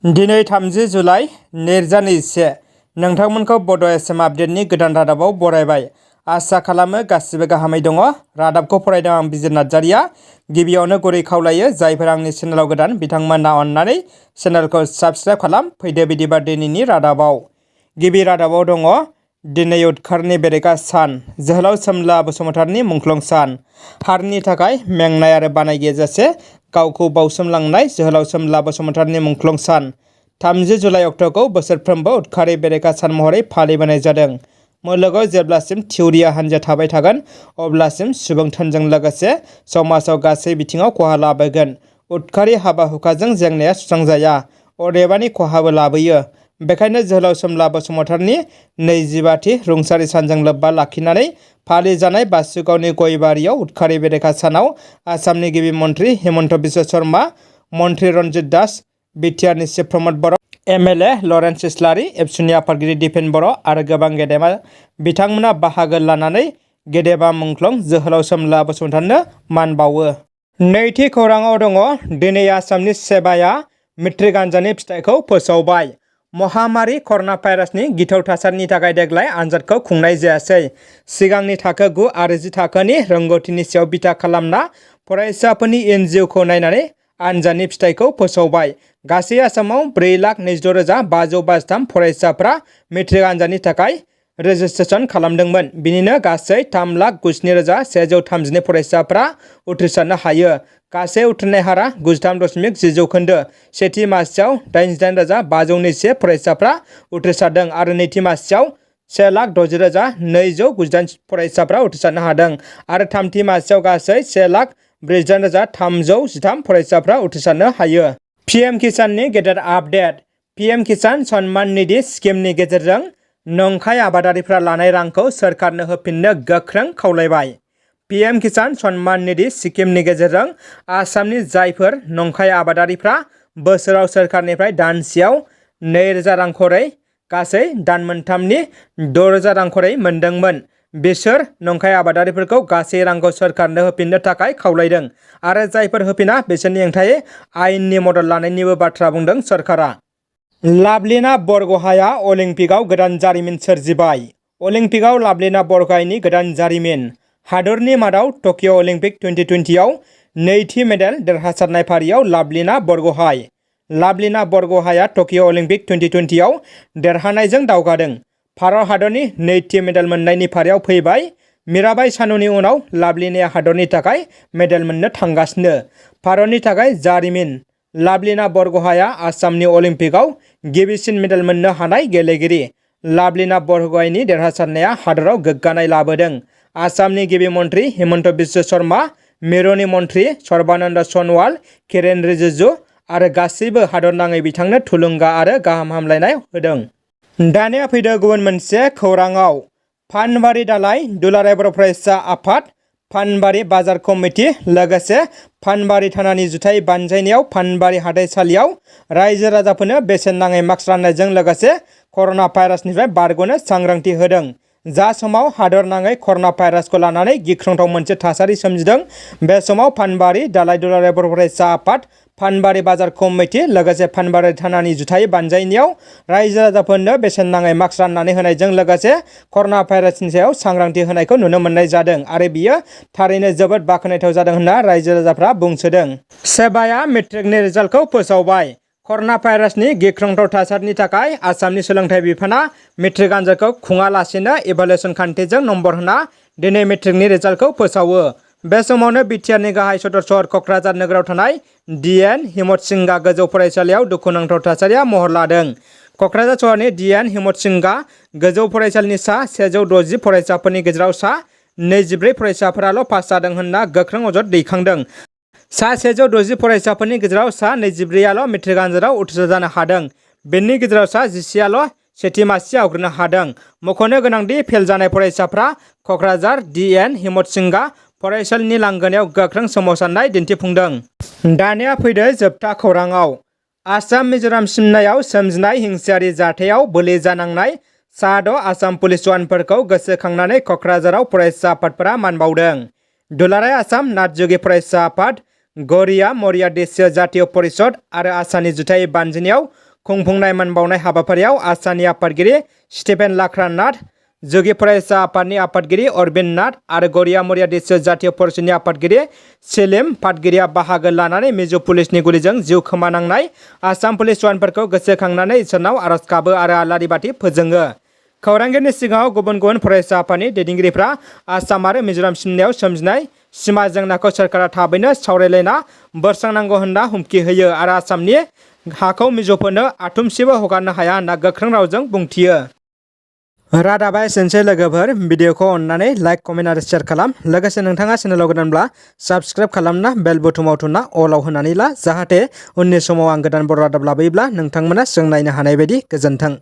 दिनै 30 जुलाइ 2021 नोंथांमोनखौ बड' एसएम आपडेटनि गोदान रादाबाव बरायबाय। आसा खालामो गासिबो गाहामै दङ। रादाबखौ फरायदों आं बिजिर नार्जारिया। गिबियावनो गुरै खावलायो जायफोर आंनि चेनेलाव गोदान बिथांमोना अननानै चेनेलखौ साबस्क्राइब खालाम। फैदो बिदिबा दिनैनि रादाबाव। गिबि रादाबाव दङ दिनै उदखारनि बेरेखा सान, जोहोलाव सोमला बसुमतारिनि मुंख्लं सान। हारिनि थाखाय मेंनाय आरो बानाय गैयाजासे गावखौ बाउसोमलांनाय जोहोलाव सोमला बसुमतारिनि मुंख्लं सान 30 जुलाइ अक्ट'खौ बोसोरफ्रोमबो उदखारि बेरेखा सान महरै फालिबोनाय जादों। मुलुगाव जेब्लासिम थिउरिया हान्जा थाबाय थागोन अब्लासिम सुबुं धोनजों लोगोसे समाजाव गासै बिथिङाव खहा लाबोगोन। उदखारि हाबा हुखाजों जेंनाया सुस्रांजाया, अदेबानि खहाबो लाबोयो। बेखायनो जोहोलाव सोमला बसुमतारिनि 25थि रुंसारि सानजों लोब्बा लाखिनानै फालिजानाय बासुगावनि गयबारियाव उदखारि बेरेखा सानाव आसामनि गिबि मन्त्रि हिमन्त बिश्व शर्मा, मन्त्रि रन्जित दास, बिटिआरनि चिफ प्रमद बर', एमएलए लरेन्स इस्लारि, एबसुनि आफादगिरि दिपेन बर' आरो गोबां गेदेमा बिथांमोना बाहागो लानानै गेदेमा मुंख्लं जोहोलाव सोमला बसुमतारिनो मान बावो। नैथि खौराङाव दङ दिनै आसामनि सेबाया मेट्रिक आनजादनि फिथाइखौ फोसावबाय। महामारि कर'ना भाइरासनि गिथाव थासारिनि थाखाय देग्लाय आनजादखौ खुंनाय जायासै। सिगांनि थाखो 9 आरो 10 थाखोनि रोंगौथिनि सायाव बिथा खालामना फरायसाफोरनि एनजिअखौ नायनानै आनजादनि फिथाइखौ फोसावबाय। गासै आसामाव 4,22,523 फरायसाफ्रा मेट्रिक आनजादनि थाखाय रेजिस्ट्रेसन खालामदोंमोन। बिनिनो गासै 3,97,132 फरायसाफ्रा उथ्रिसारनो हायो। गासै उथ्रिनाय हारा 93.10%। सेथि मासिआव 88,501 फरायसाफ्रा उथ्रिसारदों आरो नैथि मासिआव 1,60,298 फरायसाफ्रा उथ्रिसारनो हादों आरो थामथि मासिआव गासै 1,48,313 फरायसाफ्रा उथ्रिसारनो हायो। पिएम किसाननि गेदेर आपडेट। पिएम किसान सन्मान निधि स्किमनि गेजेरजों नंखाय आबादारिफ्रा लानाय रांखौ सोरखारनो होफिननो गोख्रों खावलायबाय। पिएम किसान सन्मान निधि स्किमनि गेजेरजों आसामनि जायफोर नंखाय आबादारिफ्रा बोसोराव सोरखारनिफ्राय दानसेयाव 2,000 रां खरै गासै दान मोनथामनि 6,000 रां खरै मोनदोंमोन, बिसोर नंखाय आबादारिफोरखौ गासै रांखौ सोरखारनो होफिननो थाखाय खावलायदों आरो जायफोर होफिना बिसोरनि हेंथायै आयेननि मदद लानायनिबो बाथ्रा बुंदों सोरखारा। लाभलिना बरग'हाइआ अलिम्पिकआव गोदान जारिमिन सोरजिबाय। अलिम्पिकआव लाभलिना बरग'हाइनि गोदान जारिमिन। हादरनि मादाव टकिअ अलिम्पिक 2020आव नैथि मेडेल देरहासारनाय फारियाव लाभलिना बरग'हाइ। लाभलिना बरग'हाइआ टकिअ अलिम्पिक 2020आव देरहानायजों दावगादों। भारत हादरनि नैथि मेडेल मोननायनि फारियाव फैबाय। मीराबाई चानुनि उनाव लाभलिनाया हादरनि थाखाय मेडेल मोननो थांगासिनो। भारतनि थाखाय जारिमिन। लाभलिना बरग'हाइआ आसामनि अलिम्पिकआव गिबिसिन मेडेल मोननो हानाय गेलेगिरि। लाभलिना बरग'हाइनि देरहासारनाया हादराव गोग्गानाय लाबोदों। आसामनि गिबि मन्त्रि हिमन्त बिश्व शर्मा, मिरुनि मन्त्रि सर्बानन्द सन'वाल, किरेन रिजिजु आरो गासैबो हादरनाङै बिथांनो थुलुंगा आरो गाहाम हामलायनाय होदों। दानिया फैदो गुबुन मोनसे खौराङाव। पानबारि दालाइ, दुलाराय बर' फरायसा आफाद, पानबारि बाजार कमिटि लोगोसे पानबारि थानानि जुथाइ बानजायनायाव पानबारि हाथाइसालियाव रायजो राजाफोरनो बेसेन नाङै मास्क राननायजों लोगोसे कर'ना भाइरासनिफ्राय बारग'नो सांग्रांथि होदों। जा समाव हादरनाङै कर'ना भाइरासखौ लानानै गिख्रंथाव मोनसे थासारि सोमजिदों, बे समाव पानबारि दालाइ दुलाराय बर' फरायसा आफाद, पानबारि बाजार कमिटि लोगोसे पानबारि थानानि जुथाइ बानजायनायाव रायजो राजाफोरनो बेसेन नाङै मास्क राननानै होनायजों लोगोसे कर'ना भाइरासनि सायाव सांग्रांथि होनायखौ नुनो मोननाय जादों आरो बियो थारैनो जोबोद बाख्नायथाव जादों होनना रायजो राजाफ्रा बुंसोदों। सेबाया मेट्रिकनि रिजाल्टखौ फोसावबाय। कर'ना भाइरासनि गिख्रंथाव थासारिनि थाखाय आसामनि सोलोंथाइ बिफाना मेट्रिक आनजादखौ खुङालासेनो इभालुएसन खान्थिजों नम्बर होना दिनै मेट्रिकनि रिजाल्टखौ फोसावो। बे समावनो बिटिआरनि गाहाय सदर सहर क'क्राझार नोगोराव थानाय डिएन हिम्मत सिंह गोजौ फरायसालियाव दुखुनांथाव थासारिया महर लादों। क'क्राझार सहरनि डिएन हिम्मत सिंह गोजौ फरायसालिनि सा 160 फरायसाफोरनि गेजेराव सा 24 फरायसाफोराल' पास जादों होनना गोख्रों अजद दैखांदों। सा 160 फरायसाफोरनि गेजेराव सा 24आल' मेट्रिक आनजादाव उथ्रिसार जानो हादों। बेनि गेजेराव सा 10आल' सेथि मासि आवग्रिनो हादों। मख'नो गोनांदि फेल जानाय फरायसाफ्रा क'क्राझार डिएन हिम्मत सिंह फरायसालिनि लांगोनायाव गोख्रों सोमावसारनाय दिन्थिफुंदों। दानिया फैदो जोबथा खौराङाव। आसाम मिज'राम सिमनायाव सोमजिनाय हिंसायारि जाथायाव बोलि जानांनाय सा 6 आसाम पुलिस जवानफोरखौ गोसोखांनानै क'क्राझाराव फरायसा आफादफोरा मान बावदों। दुलाराय आसाम नाथजुगि फरायसा आफाद, गरिया मरिया देसिय जातीय परिषद आरो आसामनि जुथाइ बानजायनायाव खुंफुंनाय मान बावनाय हाबाफारियाव आसामनि आफादगिरि स्टिफेन लाक्रा नाथ, जोगी फरायसा आफादनि आफादगिरि अरबिन्द नाथ आरो गौरिया मौर्य देशीय जातीय परिषदनि आफादगिरि सेलिम पाटगिरिया बाहागो लानानै मिजो पुलिसनि गुलिजों जिउ खोमानांनाय आसाम पुलिस जवानफोरखौ गोसोखांनानै इसोरनाव आरज गाबो आरो आलारि बाथि फोजोङो। खौरांगिरिनि सिगाङाव गुबुन गुबुन फरायसा आफादनि दैदेनगिरिफ्रा आसाम आरो मिजोराम सिमनायाव सोमजिनाय सिमा जेंनाखौ सोरखारा थाबैनो सावरायलायना बोस्रांनांगौ होनना हुमखि होयो आरो आसामनि हाखौ मिजोफोरनो आथुमसेबो हगारनो हाया होनना गोख्रों रावजों बुंथियो। रादाबा एसेनोसै लोगोफोर, भिडिअखौ अननानै लाइक, कमेन्ट आरो शेयार खालाम। लोगोसे नोंथाङा चेनेलाव गोदानब्ला साबस्क्राइब खालामना बेल बटमाव थुना अलाव होनानै ला, जाहाथे उननि समाव आं गोदान बर' रादाब लाबोयोब्ला नोंथांमोना जों नायनो हानाय बायदि। गोजोन्थों।